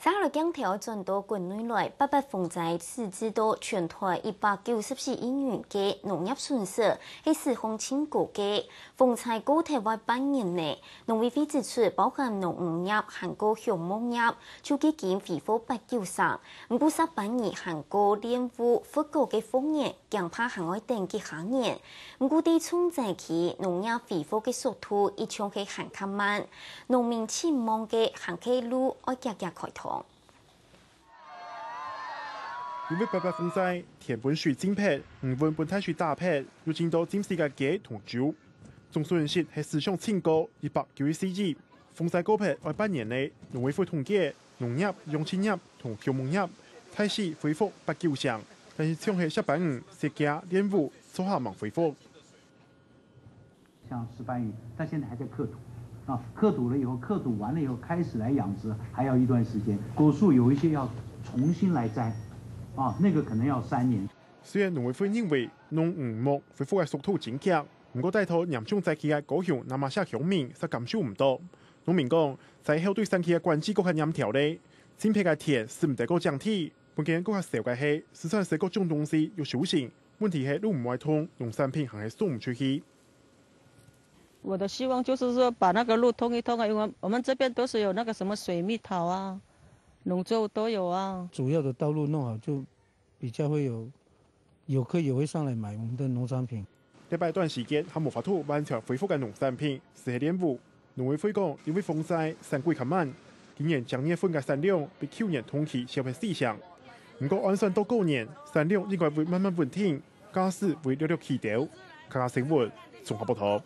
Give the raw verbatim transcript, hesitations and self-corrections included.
接下來鏡頭轉到國內來，八八風災導致到全台一百九十四億元个農業損失，係史上盡高个。風災過忒會半年呢，農委會指出，包含農漁業還過畜牧業，就已經恢復八九成，毋過石斑魚還過蓮霧、佛果个復原 驚怕還愛等幾下年。毋過，對重災區農業恢復个速度一向係還較慢，農民期望个還係路愛遽遽開通。因為八八風災，田分水浸忒，魚塭分大水打忒，又浸到浸死个雞同豬，總損失係史上盡高，一百九十四億。 風災過忒愛半年了，農委會統計，農業、養殖業同畜牧業大體恢復八九成，但係像係石斑魚、雪蛤、蓮霧，做下吂恢復。像石斑魚，它現在還在刻土啊，刻土了以後，刻土完了以後開始來養殖，還要一段時間。果樹有一些要重新來栽，啊，那個可能要三年。雖然農委會認為農漁牧恢復个速度真遽，毋過戴到嚴重災區个高雄那瑪夏鄉民煞感受毋到。農民講，災後對山區个管制閣較嚴條咧，浸忒个田使毋得過整地，分佢等閣較愁个係，四川省各種東西有收成，問題係路毋會通，農產品還係送毋出去。我的希望就是說把那個路通一通啊，因為我們這邊都是有那個什麼水蜜桃啊，龍舟都有啊。主要的道路弄好就比較會有游客也會上來買我們的農產品。 這擺短時間還無法度完全恢復个農產品，就係蓮霧。農委會講，因為風災產季較慢，今年正月份个產量比舊年同期少忒四成。毋過按算到過年，產量應該會慢慢穩定，價數會略略起調。客家新聞，綜合報導。